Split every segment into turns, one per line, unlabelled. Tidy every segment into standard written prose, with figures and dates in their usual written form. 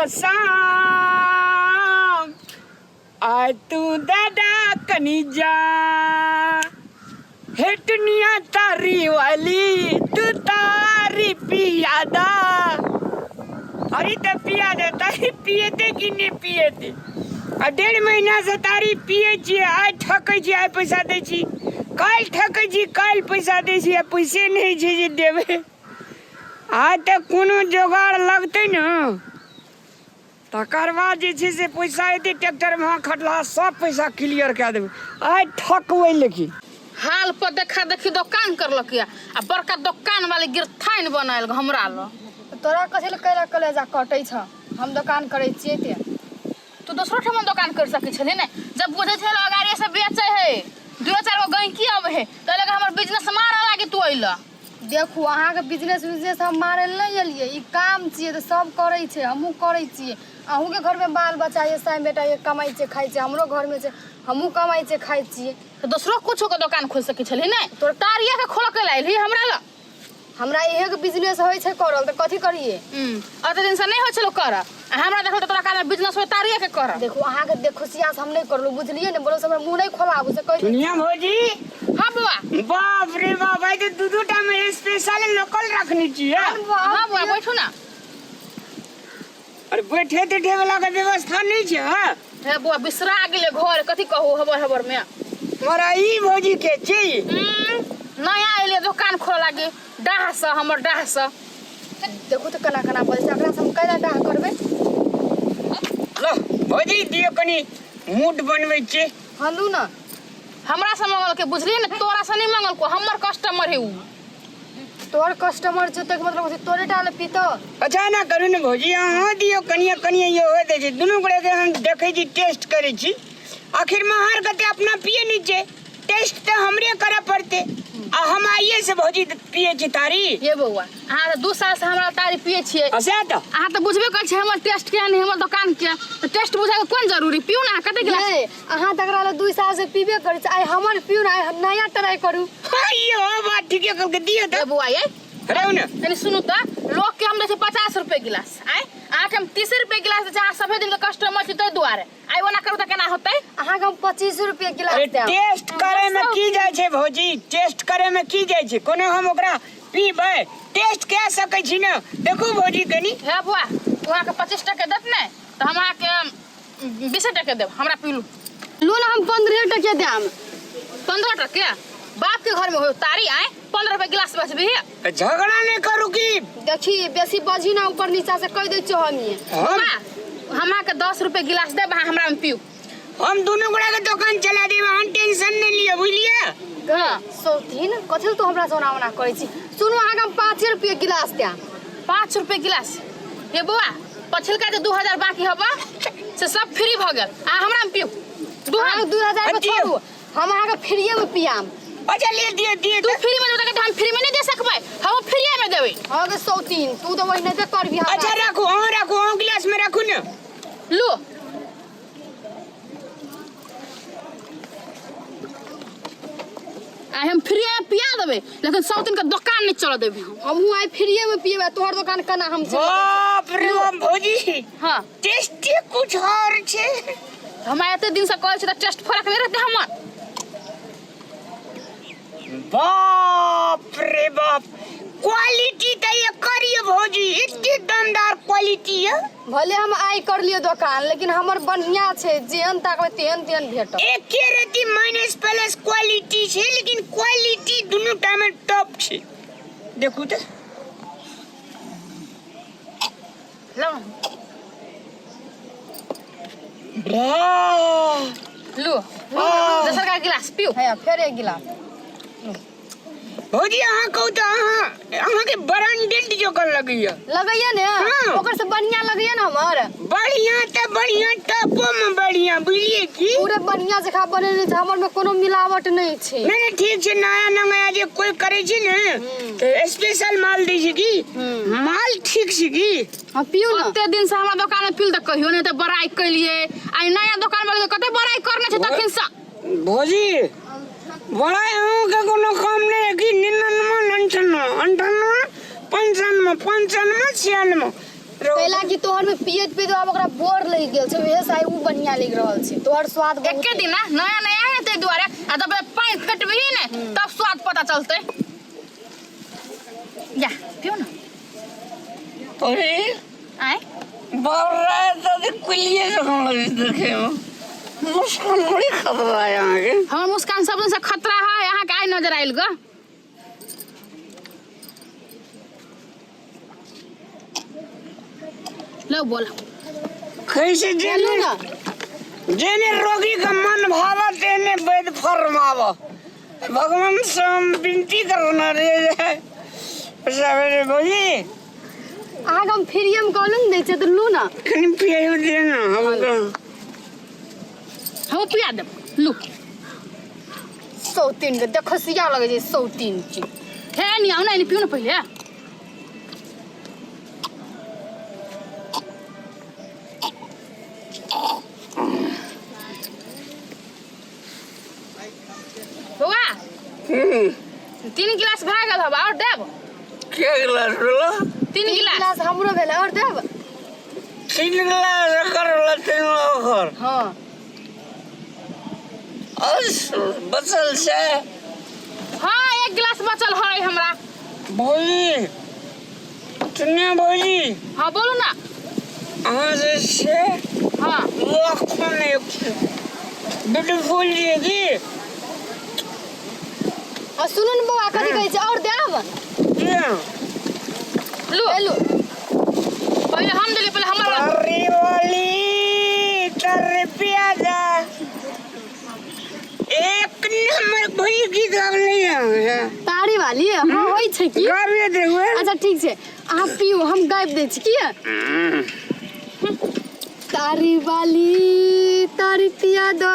शाम आय तू दादा कनी जा। हे दुनिया तारी वाली तू तारी पियादा। अरे तऽ पिया दे, तारी पिएते कि नहि पिएते? आ 1.5 महीना से तारी पिए छियै, आइ ठकै छी आइ पैसा दै छी, काल्हि ठकै छी काल्हि पैसा दै छी, आ पैसे नहि छै जे देबै। आइ तऽ कोनो जोगाड़ लगतै ने, तकर बाद जे छै से पैसा एतै। ट्रैक्टरमे अहाँ खटलाहा सब पैसा क्लियर कए देबै, आइ ठकबै। लेकिन
हाल पर देखा देखी दोकान करलक या आ बड़का दोकान वाली गिरथाइन बनायल हमरा ल।
तोरा कथी लए कैला कलेजा कटै छ? हम दोकान करै छियै ते
तू दोसरो ठमा दोकान कर सकै छली ने? जब बुझै छल अगाड़िए से बेचै है, दुओ चारि गो गैंकी अबै है, तै लए हमर बिजनेस मारऽ लागी तू अइलऽ।
देखू, अहाँके बिजनेस उजनेस हम मारै लए नहि एलियै। ई काम छियै तऽ सब करै छै, हमहूँ करै छियै। अहूँके घरमे बाल बच्चा यऽ, साय बेटा यऽ, कमाइ छै खाइ छै। हमरो घरमे छै, हमहूँ कमाइ छै खाइ छियै।
तऽ दोसरो कुछो के दोकान खोलि सकै छली ने? तोर तारिया के खोलऽ के लाइल हमरा लग।
हमरा इहे के बिजनेस होइ छै करल, तऽ कथी करियै?
अते दिन से नहि होइ छलो करऽ, आ हमरा देखल तऽ तोरा कारण बिजनेस हो तारिया के करऽ।
देखू, अहाँके देख खुशिया से हम नहि करलहुँ, बुझलियै ने? बोलो से हमरा मुँह नहि खोलाबू से कहि।
दुनिया भौजी।
हाँ बौआ।
बाप रे बाप, आइ तऽ दू दू टा में स्पेशल लोकल रखने छियै।
हाँ बौआ, बैठू ना।
अरे बैठे तैठे वाला के व्यवस्था नहीं छै? हाँ
हे बौआ, बिसरा गेलै घर, कथी कहू, हबर हबर में।
मरा ई भौजी के छी।
नया एलियै दोकान खोलऽ लागी डाह से हमर डाह से।
देखू तऽ केना केना बजै छै, एकरा से हम कैला डाह करबै?
लो भौजी, दियौ कनी मूड बनबै छी।
हाँ लू ना।
हमरा से मंगलकै, बुझलियै ने? तोरा से नहीं मंगलको, हमर कस्टमर है उ।
तोहर कस्टमर छौ तक मतलब छै तोरे टा ले पीतो।
अच्छा ना करू ने भौजी, अहाँ दियौ कनिया कनिया यो हो दै छै। दुनू गोटे के हम देखै छी, टेस्ट करै छी। आखिर में हार कते अपना पिए नहीं छै, टेस्ट तऽ हमरे करऽ पड़तै। आ हम आइए से भौजी पिए छी तारी।
ये बौआ, अहाँ तऽ 2 साल से हमरा तारी पिए छियै।
आ सएह तऽ।
अहाँ तऽ बुझबे करै छियै हमर टेस्ट केहन है, हमर दोकान के तऽ टेस्ट बुझाय के कोन जरूरी? पिउ ने अहाँ, कते गिलास?
ये अहाँ तकरा लए 2 साल से पीबे करै छी, आइ हमर पिउ ने, आइ नया ट्राई करू।
हाँ, यो बात ठीके कहलकै, दियौ तऽ।
ये बौआ, ये
रहू ने।
कनी सुनू तऽ, लोग के हम दै छियै 50 रुपए गिलास, आइ अहाँके हम 30 रुपए गिलास दै छियै, अहाँ सभे दिन के कस्टमर छी ताहि दुआरे। आइ ओना करू तऽ केना होतै?
अहाँके हम 25 रुपए गिलास
अरे
देब।
टेस्ट करे में की जाइ छै भौजी, टेस्ट करे में की जाइ छै? कोनो हम ओकरा पीबै टेस्ट कए सकै छी ने? देखू भौजी कनी।
हे बौआ, ओ अहाँके 25 टके देत ने तऽ हम अहाँके 20 टके देब, हमरा पीलू।
लू ना, हम 15 टके देब।
15 टके? बाप के घर में हो तारी, आए 15 रुपए गिलास बेचबी?
तऽ झगड़ा नहि करू की।
देखी, बेसी बजी ना, ऊपर नीचा से कहि दै छियौ हम।
हम
बौआ, हम अहाँके 10 रुपए गिलास देब, अहाँ हमरा में पीउ।
हम दुनू गोटा के दोकान चला देब, अहाँ टेंशन नहि लिअ, बुझलियै?
हाँ।
सौतीन, कथी लए तू हमरा से ओना ओना करै छी? सुनू, अहाँके हम 5 रुपये गिलास देब।
5 रुपए गिलास? हे बौआ, पछिलका जे 2000 बाकी हबा से सब फ्री भऽ गेल, अहाँ हमरा में पीउ। दू
अहाँके 2000 के
दियौ।
छोड़ू, हम अहाँके फ्रीए में पियाम।
अच्छा ले दियौ, दियौ।
तू फ्री में देबै तऽ हम फ्री में नहीं दे सकबै, हम फ्री में देबै।
हाँ गे सौतीन, तू तऽ ओहिनाते करबी हमरा।
अच्छा राखू, अहाँ राखू, अहाँ गिलास में राखू ने।
लू। आइ हम फ्री में पिया देबै, लेकिन सौतीन के दोकान नहीं चलऽ देबै हम।
हमहूँ आइ फ्रीए में पियेबै, तोहर दोकान केना हम चलेबै?
बाप रे बाप भौजी,
हाँ।
टेस्टे कुछ और छै।
हमरा एते दिन से कहै छै तऽ टेस्ट फरक नहि रहतै हमर?
बाप रे बाप, क्वालिटी तऽ एकर ये भौजी, एते दमदार क्वालिटी ये।
भले हम आइ कर लियो दोकान, लेकिन हमर बढ़िया छै, जेहन ताकबै तेहन तेहन भेटत।
एके रति माइनस प्लस क्वालिटी छै, लेकिन क्वालिटी दुनू टा में टॉप छै। देखू तऽ।
लौ।
वाह।
लू।
आह।
दोसर का गिलास पिउ।
हैया फेर एक गिलास।
भौजी, अहाँ कहू तऽ अहाँ अहाँके ब्रांडेड जोकर लगैया।
लगैया ने?
हाँ।
ओकर से बढ़िया लगैया ने हमर?
बढ़िया तऽ बढ़िया, टॉपो में बढ़िया, बुझलियै की?
पूरे बढ़िया जकाँ बनेने छै, हमर में कोनो मिलावट नहि छै।
नहीं नहीं, ठीक छै। नया नया जे कोई करै छै ने तऽ स्पेशल माल दै छै की, माल ठीक छै की।
हाँ पिउ ना।
कते दिन से हमरा दोकान में पील तऽ कहियो नहि तऽ बड़ाई कैलियै, आइ नया दोकान वाला के कते बड़ाई करने छै तखन से।
भौजी, बड़ाई अहूँके कोनो काम नहि है कि? 99, 98, 98, 95, 95, 96।
कैला कि तोहर में पियत पियत आब ओकरा बोर लागि गेल छै, उहे से आइ उ बढ़िया लागि रहल छै, तोहर स्वाद बहुत।
एके दिन ना नया नया है ताहि दुआरे, आ जब पानि फेटबही ने तब स्वाद पता चलतै। या पियो ना।
अरे
आय
बाबरा तऽ कुलिए जकाँ लगै छै देखैमे। मुस्कान बड़ी खतरा है अहाँके।
हमर मुस्कान सब दिनसँ खतरा है, अहाँके आइ नजर आयल ग। लो बोल।
कैसे
बोलू
जेने
ना।
जेने रोगी का मन भावा तेने वैद फरमावा। भगवान से हम विनती करना रे सवेरे बोली।
अहाँके हम फ्रीए में कहलहुँ ने दै छियै तऽ लू ना।
कनि पियाइयो दे ना हमको।
हम पिया देब, लू।
सौतीन के देखसिया लगै छै सौतीन के।
हे नी आउ ना, एनी पियो ना पहिले। बौआ 3 गिलास भए गेल हब, आओर देब?
के गिलास भेलो?
3
तीन
गिलास।
गिलास हमरो भेल, आओर देब?
3 गिलास एकर भेलो, 3 ओकर।
हँ।
और बचल छै?
हाँ, 1 गिलास बचल है हमरा।
भौजी सुनियो भौजी।
हाँ बोलू ना।
अहाँ जे छै
हाँ
लखन एक ब्यूटीफुल छियै की?
आ सुनू ने बौआ, कथी कहै छै, आओर देब?
की?
लू।
लू।
पहिले हम देलियै, पहिले हमर वाला।
तारी वाली तर प्याजा एक नंबर भई गीत गाबले है।
तारी वाली हाँ होइ छै की?
गाबिए देबै।
अच्छा ठीक छै, अहाँ पियू, हम गाबि दै छी। किया तारी वाली तारी पिया दो,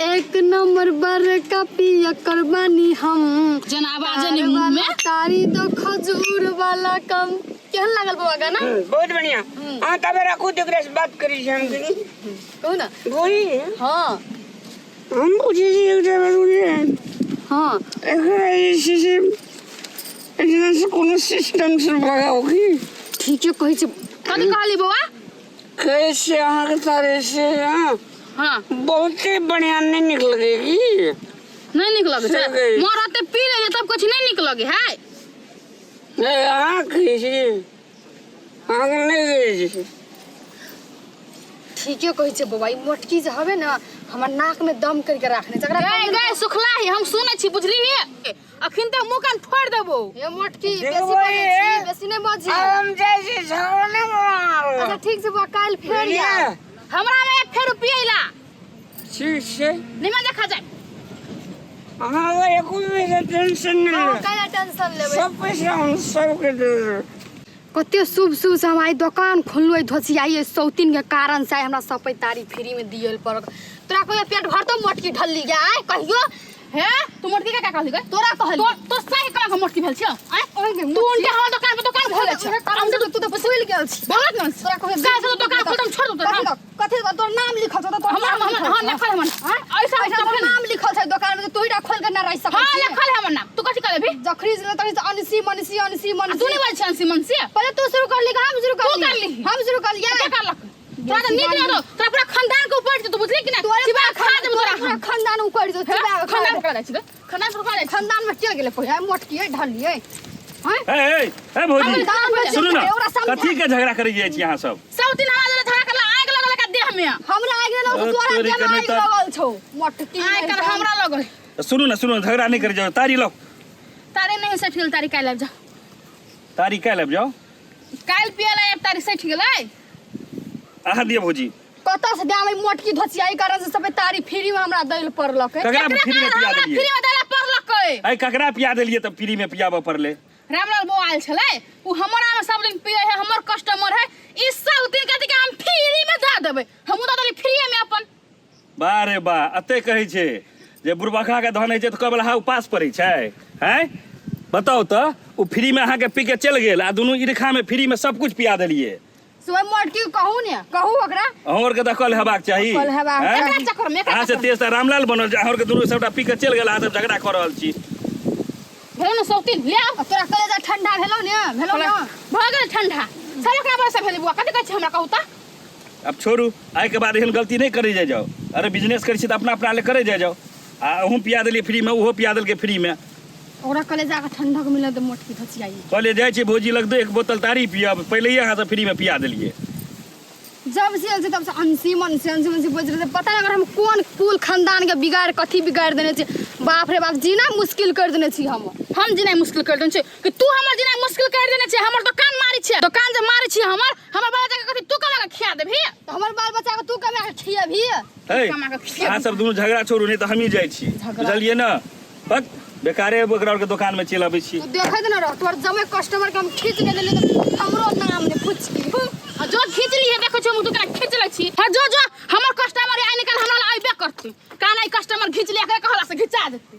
एक नंबर बड़का पिया करबानी हम।
जेना आवाजे नहि मुँह में।
तारी दो खजूर वाला कम। केहन लागल बौआ गाना?
बहुत बढ़िया। हाँ तबे राखू, तो एकरा से बात करी छी हम कनी।
कहू ना।
बोली।
हाँ।
हम पूछे छी एकटा बात बुझलियै?
हाँ।
एकरा जे छै से एकरा से कोनो सिस्टम से भगाउ की?
ठीके कहै छै।
कथी कहली बौआ?
कहै छै अहाँके तारे से हाँ
हाँ
बहुते बढ़िया नहीं निक लगे की?
नहीं निक लगे छै।
से गई।
मोर रहते पी ले तब कुछ नहीं निक लगे है।
नहीं अहाँ कहै छी, अहाँके नहि कहै छी।
ठीके कहै छै बौआ, ई मोटकी जे हवे ने हमर नाक में दम करके राखने छै। एकरा
गए गए सुखला ही हम सुनै छी बुझली हे, अखिन तक मुंह कान फोड़ देबो।
हे मोटकी
देखबै
बेसी बजै
हे।
छी, बेसी नहि बजी।
आब हम जाइ छी, झगड़ा नहि करब।
अच्छा ठीक छै बौआ, काल्हि फेर
बुझलियै?
आयब।
हमरा में एक फेर पियैला।
ठीक छै।
निमन देखा जाए।
अहाँके एको पैसा टेंशन नहि
हाँ,
लेब।
काल्हि टेंशन लेबै।
सब पैसा हम सबके दे देबै।
कते शुभ शुभ से हम आइ दोकान खोललहुँ एहि धोसियाई सौतीन के कारण से आइ हमरा सब पैतारी फ्री में दियल पड़ल। तोरा कहियो पेट भरतौ मोटकी ढल्ली गे आइ कहियो?
हे तू मोटकी के का कहली गे?
तोरा कहली।
तो सही कना के मोटकी भेल छियौ? आँय?
ओहि गे
तू
मोटकी।
उनके हमर दोकान पर दोकान खोले छ।
ओकरा कारण से तू तऽ फूलि गेल छी।
भगत न।
तोरा कहियो
काल्हि से दोकान खोलतम छोड़ देतौ।
कथी दऽ- कथी दऽ- तोर नाम लिखल छौ तऽ तोर
हमर
नाम
हमर
लिखल
हां
छौ।
लिखल हमर।
आँय?
ऐसा
ऐसा तोर
तखन
नाम लिखल छै दोकान में तऽ तोही टा खोलि के ना रहि सकै
हां
छी।
लिखल हमर नाम। तू कथी कहले भी?
जखरी से तखरी से अनसी मनसी अनसी मनसी।
तू नहीं बाजै छी अनसी मनसी?
पहिले तू शुरू कर ली कि हम शुरू कर
तू
ली?
कर लीही।
हम शुरू कर लियै।
के करलक? तोरा तऽ नीक नहि रहौ, तोरा पूरा खानदान के ऊपर तू बुझली कि नहि?
तोरे
चिबा खा देबौ तोरा।
पूरा खानदान उकड़ि जेतौ,
हे?
चिबा कऽ खा
खानदान
देबौ।
पकड़ा जाइ छी गे। खानदान पकड़ा जाइ छी।
खानदान में के गेलै पहिले? मोटकी है, ढल्ली है। हैं?
ए ए ए भौजी
खानदान में
सुनू ना,
ओकरा समझा।
कथी के झगड़ा करै जाइ छी अहाँ सब?
सब दिन हमरा जरे झगड़ा करला, आगि लगल एकरा देह में।
हमरा आगि नहि लगल छौ,
ओ,
तोरा
तोरी
देह में
कने
आगि
तऽ-
लगल छौ। मोटकी
आइ
नहि
काल्हि
छौ।
हमरा लगल।
सुनू ना, सुनू ना, झगड़ा नहि करै जाउ, तारी लाउ।
तारी नहि सठि गेल, तारी काल्हि आबि जाउ।
तारी काल्हि आबि जाउ।
काल्हि पियला एक तारी सठि गेलै।
अहाँ दिअ भौजी।
कतऽ से दाम मोटकी धोचिया एहि कारण से सब तारी फ्री में हमरा दैल पड़लक।
ककरा
एकरा
फ्री में
कारण
पिया
हमरा
देलियै?
फ्री में दैला पड़लकै।
ऐ ककरा पिया देलियै तऽ फ्री में पियाबऽ पड़लै?
रामलाल बौआ आयल छलै, उ हमरा में सब दिन पियै है, हमर कस्टमर है, ई सब दिन कहतै कि हम फ्री में दऽ देबै, हमहूँ दऽ देली फ्री में अपन।
वाह रे वाह, एते कहै छै जे बुढ़बखा के धन होइ छै तऽ कबलहा उपास पड़ै छै हैं? बताउ तऽ ओ फ्री में अहाँके पी के चलि गेल आ दुनू ईर्खा में फ्री में सब कुछ पिया देलियै।
से ओहि मोटकी के कहू ने, कहू ओकरा।
अहूँ आरके तऽ अकल हेबाक चाही।
अकल हेबाक
हैं?
चाही।
एकरा चक्कर में, एकरा
अहाँ से
चक्कर में।
तेज तऽ रामलाल बनल छै, अहाँ आरके दुनू सबटा पी के चलि गेल, अहाँ सब झगड़ा कऽ रहल छी।
भेलौ ने सौतीन, ले आउ।
आ तोरा कलेजा ठंडा भेलौ ने, भेलौ ने?
भऽ गेल ठंडा। सब एकरा वजह से भेलै बुआ कथी कहै छै हमरा कहू तऽ।
आब छोड़ू, आइके बाद एहन गलती नहि करै जाइ जाउ। अरे बिजनेस करै छी तऽ अपना अपना ले करै जाइ जाउ। आ अहूँ पिया देलियै फ्रीमे, ओहो पिया देलकै फ्रीमे।
ओकरा कहले जाके ठंडक मिलत तऽ मोटकी धचियाई।
कहलियै जाइ छी भौजी लग दो एक बोतल तारी पियब, पहिलैये अहाँ सब फ्रीमे पिया देलियै।
जब से आयल छै तब से अंसी मनसी अंसी मनसी बजि रहल छै। पता नहि अगर हम कोन कुल खानदान के बिगाड़ कथी बिगाड़ देने छी। बाप रे बाप, जीना मुश्किल कर देने छी हम।
हम जीनाइ मुश्किल कर देने छी कि तू हमर जीनाइ मुश्किल कर देने छी? हमर दोकान मारै छी, दोकान जे मारै छी हमर, हमर बाल बच्चा के कथी तू कमा के खिया देबही?
तऽ हमर बाल बच्चा के तू कमा के खियेबही?
हे,
कमा के खियेबही।
अहाँ सब दुनू झगड़ा छोड़ू, नहि तऽ हमही जाइ छी, बुझलियै ने? बक बेकारे ओकरा आरके दोकानमे चलि अबै छी।
तू देखैत न रह, तोहर जमे कस्टमर के हम खींच के देली तऽ हमरो नाम ने फुचकी।
आ जो खींच ली है, देखै छी हम तू केना खींच लै छी। हां जो जो हमर कस्टमर आइ निकल हमरा लग अइबे करतै। कान आई कस्टमर घींच लिया के कहला से घिचा देतै।